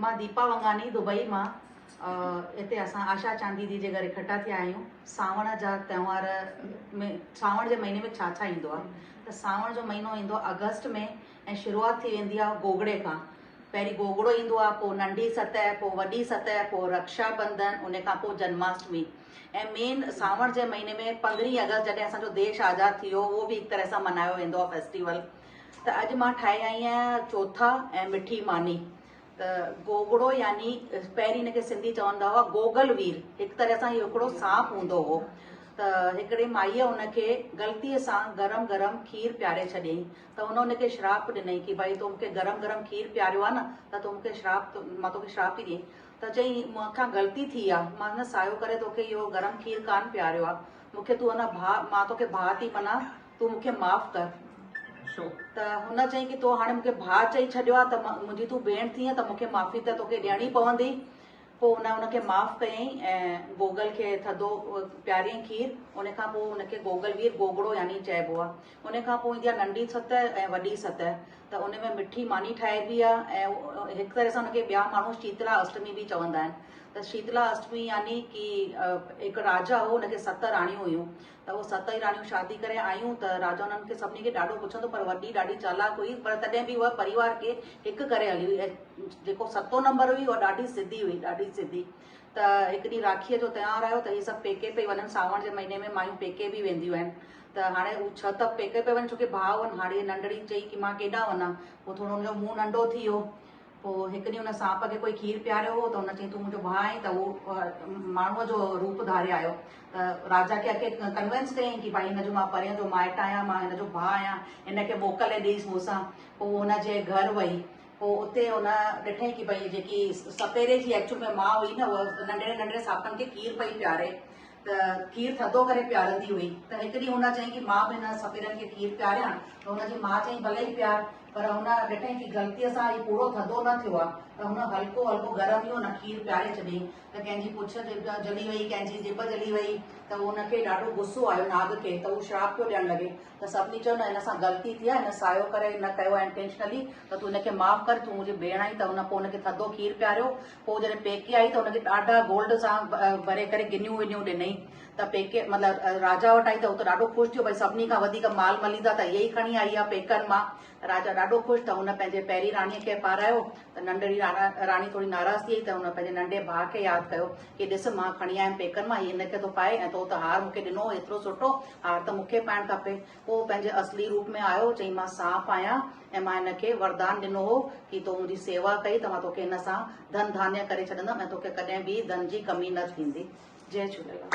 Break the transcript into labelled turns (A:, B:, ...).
A: مان ديپا ونگاني دبئي مان هتي اسان آشا چاندي the جي گهر اڪٺا ٿيا آهيون. سانوڻ جا تهوار ۾ سانوڻ جي مهيني ۾ ڇا ڇا ايندو آهي ته سانوڻ جو مهينو ايندو آهي آگسٽ ۾ ۽ شروعات ٿي ويندي آهي گوگڙي کان. پهرين گوگڙو ايندو آهي پوء ننڍي ستهه پوء وڏي ستهه پوء رڪشا بنڌن ان کان پوء جنماشٽمي ۽ مين سانوڻ جي مهيني ۾ پندرهين آگسٽ جڏهن اسان جو ديش آزاد ٿي ويو اهو به هڪ طرح سان ملهايو ويندو آهي فيسٽيول. ته اڄ مان ٺاهي آئي آهيان چوٿا ۽ مٺي ماني. ته گوگڙو يعني پهرين هن کي سنڌي چوندا هئا گوگل وير، هڪ طرح سان اهو هڪڙو سانپ هوندو هو. ته هڪڙي مائيء ان کي غلطيء سان گرم گرم کير پياري ڇڏيائين ته هن ان کي شراپ ڏنائين ڪي ڀائي تو مون کي گرم گرم کير پياريو آهي نه ته تو مون کي شراپ مان توکي شراپ ٿي ڏئين. ته چيائين مون کان غلطي ٿي آهي، مان نه سايو ڪري توکي اهو گرم کير ڪانه پياريو آهي، مون کي تون اڃا ڀاء مان توکي ڀاء ٿي مڃان، تون مون کي معاف ڪر. ته هن چيائين ڪي تو هاڻي مون کي ڀاء چئي ڇڏيو آهي ته منهنجي تون ڀيڻ ٿينء ته مون کي معافي ته توکي ڏيڻي پوندي. پوء هن ان کي معاف ڪيائين ۽ گوگل کي ٿڌو پياريائين کير. ان کان پوء ان کي گوگل وير گوگڙو يعني چئبو آهي. ان کان پوء ايندي آهي ننڍي ستهه ۽ وڏي ستهه ته ان ۾ مٺي ماني ٺاهبي آهي ۽ هڪ طرح سان ان کي ٻيا ماڻهو شيتلا اشٽمي به چوندا آهن. ته شيتلا اشٽمي يعني ڪي هڪ راجا هو ان کي ست راڻيون هيون. ته اهي ست ئي راڻيون شادي ڪري آيون ته راجا انهن کي سڀني کي ڏاڍو پڇندو پر وڏي ڏاڍي چالاڪ هئي پر تڏهن به اها پريوار کي هڪ ڪري هلي هئي ۽ جيڪو ستون نمبر هئي اها ڏاڍي سڌي هئي ڏاڍي سڌي ته هڪ ڏينهن راکيء جو تهوار آيو ته هي سڀ پيڪي پئي وڃن سانوڻ جي مهيني ۾ مايون پيڪي به وينديون آهن ته هاڻي هو ڇهه ته پيڪي پئي وڃن ڇو ڪي ڀاء هئن هاڻي ننڍڙي چئي ڪي مان ڪيڏانهن وڃان پوء ٿورو هن جو منهن ننڍو ٿي ويو پوء هڪ ڏينهن ان سانپ کي ڪوئي کير پياريو هو ته هن چيائين تون منهنجو ڀاء آهين ته هو ماڻهوء جو روپ ڌاري آيو ته راجا کي اچي ڪنوينس ڪيائين ڪي ڀائي هن جو مان پرينء جو مائٽ آهيان مان هن جو ڀاء آهيان هن کي موڪل ڏيس مون سان. پوء هن جي گهر وئي پوء اتي هن ڏٺائين ڪي ڀائي جيڪي سپيري جي ايڪچوئل ۾ ماء هئي نه اها ننڍڙي ننڍڙي سانپن کي کير پئي پياري ته کير ٿڌو ڪري پيارندي هئي ته هڪ ڏينهن هن چيائين ڪي مان به هن سپيرن کي کير پياريان ته هن جي ماء چيائين ڀلي ئي پيار پر هن ڏٺائين ڪي غلطيء سان هي پورو ٿڌو نه ٿيو آهي ته هن هلڪو هلڪو گرم ئي هن کير پياري ڇڏيائين ته ڪنهن جي پڇ جلي وئي ڪنهن جي ڄڀ جلي وئي ته هن کي ڏاڍو غصو آيو ناگ کي ته هو شراپ پيو ڏيڻ لڳي ته سڀني چيو نه هن سان غلطي ٿي آهي هن سايو ڪري نه ڪيو آهي انٽينشنلي ته تون هن کي معاف ڪر تون منهنجي ڀيڻ آهين ته هن پوء هن کي ٿڌو کير پياريو پوء جڏهن پيڪي آئي ته هن کي ڏاڍا گولڊ سان ڀري ڪري گنيون ونيون ڏنئي ته پيڪي مطلب راجا وٽ آئي ته هو ته ڏاڍو خوش ٿيو ڀئي سڀني کان وڌيڪ مال مليدا ته هيء ئي کڻي آئي آهي پيڪن مان. راجا ڏاڍو خوش ته هن پنهنجي پهرين راڻيء کي پارايو ته ننڍڙي راڻي ٿوري ناراض ٿي وئي ته هن پنهنجي ننڍي ڀاء کي ياد ڪيو ڪي ڏس مان کڻي آيم پيڪن مان هي هن کي ٿو پائي ۽ تو ته هار مون کي ڏنو هو ايترو سٺو هار ته مون کي پائڻ کپي. پوء هو پنهنجي اصلي روپ ۾ آيو چئي مان سانپ آهيان ۽ مان هن کي وردان ڏنو هو ڪي تو منهنجي سيوا ڪئي ته مان توکي هن سان ڌن ڌانيه ڪري ڇڏندم ۽ توکي ڪڏهن به ڌن جي ڪمي نه ٿيندي. جئي جهوليلال.